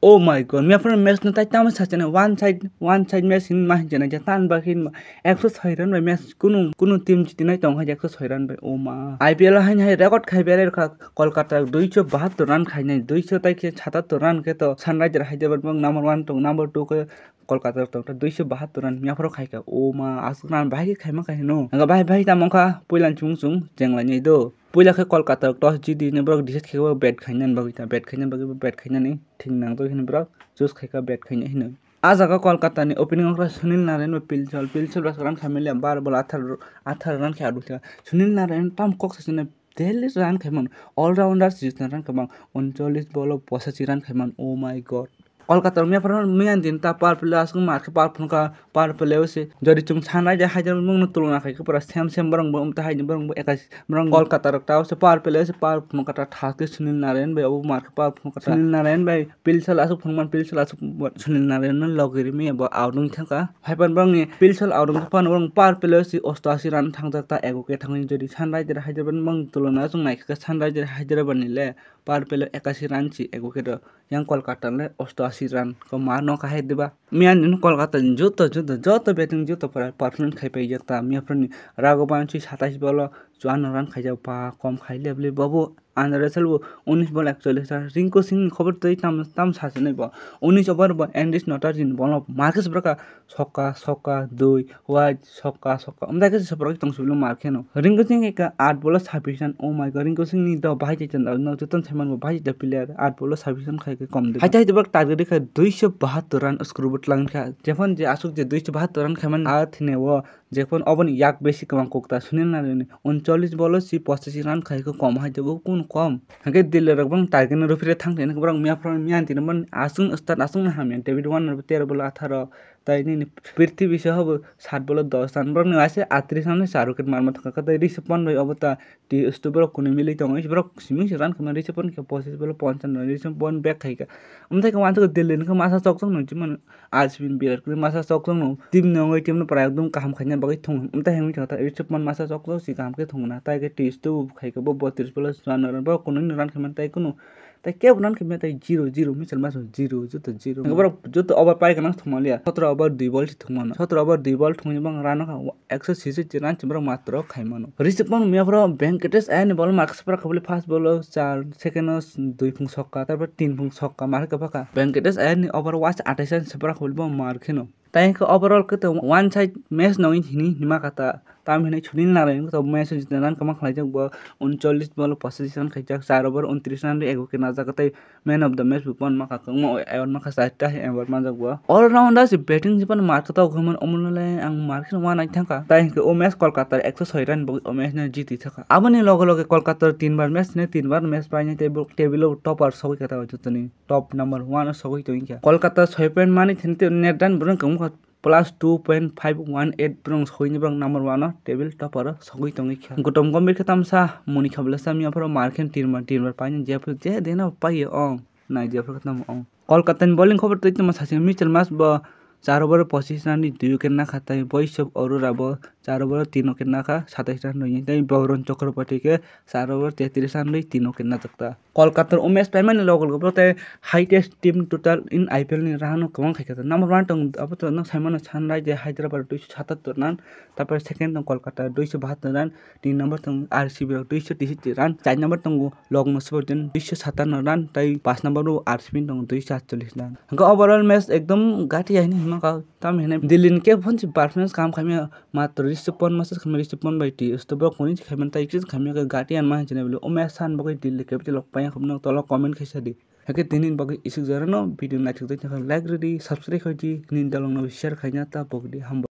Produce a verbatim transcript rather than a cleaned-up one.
Oh my God, mia phano match no tai tamo sachana one side, one side match hin ma hinjana ja tan ba hin ma ekso soi run bai match kunu, kunu team jitinai tong hai ekso soi run bai. Oh ma. I P L hain hai record khai berai kha Kolkata duiso bahattor run khainai, duiso tai khe satattor run khe to Sunriser Hyderabad bang number one tong, number two khe Kolkata tong ta duiso bahattor run mia phano khaika. Oh ma, aswk run bahai khe khaima kha hino. Anga bahai bahai tamo kha puilan chung chung jenglainai do. Puila khe Kolkata toss jiti ni borok decide khe bat khainani bagwi ta, bat khainani bagwi bat khainani thik nang to hino borok choose khaika bat khaina hino. A jaga Kolkata ni opening okra Sunil Narayan bai Pilchal, Pilchal bai run khaimani bar bol athar, athar run khe out kha. Sunil Narayan tam kok sasina daily run khaiman, all rounder sijisna run khaimang, uncholish bol o posachi run khaiman. Oh my God. Kolkata rok mia phano mia din ta power play aswk mar khe power phunukha, power play o se jodi chwng Sunriser Hyderabad mungno tuluna khai khe pura same same borok bo umta hai borok bo ekai borok Kolkata rok ta o se power play o se power phunukha ta thas khe Sunil Narayan bai obo mar khe power phunukha ta Sunil Narayan bai Pilchal aswk phunukman Pilchal aswk Sunil Narayan no logi rimi abo out wng thangkha. Haipan borokni Pilchal out wngkha phano borok power play o se osto asi run thangjak ta ego khe thangwi jodi Sunriser Hyderabad mung tuluna chwng naikha khe Sunriser Hyderabad ni le power play o ekasi run si ego khe do. Yang Kolkata le osto asi run ko ma no kahai diba. Miyan din Kolkata ni joto, joto, joto batting joto pora performance khai pai jak ta. Miya phano ni Raghavan si satais bolo chuan run khai jak ba kom khai le bole bobo Andhra Sal bo unis bol ekchollis run. Rinku Singh ni khobor tei tam, tam sa sinai bo. Unis over bo Andresh Natarji ni bolo Marcus Braka sokka, sokka, dui, wide, sokka, sokka. Umdai khe se borok tong sibilo mar kheno. Rinku Singh ekka aat bolo sabbish run. Oh my God, Rinku Singh ni do bahai tei chanda no joton saiman bo bahai tei player aat bolo sabbish run khai khe kom de. Hai tai borok target kha duiso bahattor run score bo tlang kha. Jephon je aswk je duiso bahattor run khaiman a thine o jephon oboni yak besi kwbang kok ta Sunil Narayan ni uncholish bolo si pochashi run khai khe kom hai tebo kun kom. Hake Delhi rok bang target no ruphi re thang thai borok miya phoro miya tini mon aswk start aswk na hamya David Warner bo tero bolo atharo. Tai nini Prithvi Shaw bo sat bolo dos run, borokni waisa atris run ni char wicket marma thangkha, tei Rishabh Pant bai obo ta T S two borok kwnwi milwi tongo, borok simi se run khama Rishabh Pant khe pochis bolo ponchas run, Rishabh Pant back khaika. Omo thai khe wansukha Delhi ni khe masa chokchok nung chimano R C B ni Virat Kohli masa chokchok nung team ni wngwi team no prai ekdum kaham khaina bagwi thung, omo thai hwnwi thangkha Rishabh Pant masa chokchok si kaham khe thung na, tai khe T S two bo khaika bo botris bolo chwang run, borok kwnwi ni run khaimani tai kunu. Tai kebo nan khe mia tai zero zero michel ma song zero joto zero. Hwnkhe borok joto over pai gana thwngmaliya. Sotro over dui ball se thwngmano. Sotro over dui ball thwngmani bang run kha ekso sisoi run se borok matro khaimano. Rishabh Pant mia phoro Venkatesh Iyer ni ball mark se phora khabuli first ball o char, second o dui phung sokka, tarpor tin phung sokka mar khe phakha. Venkatesh Iyer ni over waisa atais run se phora khabuli bo mar kheno. Tai hwnkhe overall khe to one side match no hwnwi hini hima kha ta. Tam hinwi Sunil Narayan khe to match o jitna run kwma khlaijak bo, uncholish ball o pochis run khaijak, char over untris run rwi ego khe najak tei man of the match bo pon ma kha kwbangma award ma kha charta hai award manjak bo. All rounder se batting se phano mar khe to hwnmano omono le ang mar kheno uanaithang kha. Tai hwnkhe o match Kolkata ekso soi run bo o match no jiti thaka. Aboni loge loge Kolkata tin bar match ne tin bar match painai tei bo table o topper sogwi kha ta jotoni. Top number one o sogwi tongwi kha. Kolkata soi point mani thini tei net run borok wngkha plus two point five one eight borok sogwi borok number one o table topper o sogwi tongwi kha. Gautam Gambhir khe tamsa muni kha bwlasa miya phoro mar khe tin bar tin bar painai jephru je deno paiyo ong nai jephru khe tamo ong. Kolkata ni bowling khobor tei tamo saching Mitchell Marsh bo char over o pochis run ni dui wicket nakha tei Vaibhav Arora bo char over o tin wicket nakha satais run rwngwi tei Varun Chakraborty khe char over tetris run rwi tin wicket najak ta. Kolkata o match paimani logo logo borok tei highest team total in I P L ni rahano kwbang khaikha. Number one tong abo to no saimano Sunrise Hyderabad duiso satattor run, tarpore second tong Kolkata duiso bahattor run, tin number tong R C B rok duiso teisoti run, char number tongo Lucknow Super Giant duiso satanno run, tei pas number o R C B tongo duiso atchollis run. Hwnkhe overall match ekdom gati ya hinwi hima kha, tamo hinwi Delhi ni kebo phano performance kaham khaimya. Matro Rishabh Pant masa khamya Rishabh Pant bai twi stop borok hwnwi se khaimani tai kisa khamya khe gati anma hinwi chana bwle o match san bagwi Delhi capital rok paiya khobno tolo comment khaisa di. Hakhe tini bagwi isuk jora no video naithok twi thangkha like rwdi subscribe khaidi nini dalong no share khaina ta bokdi hambai.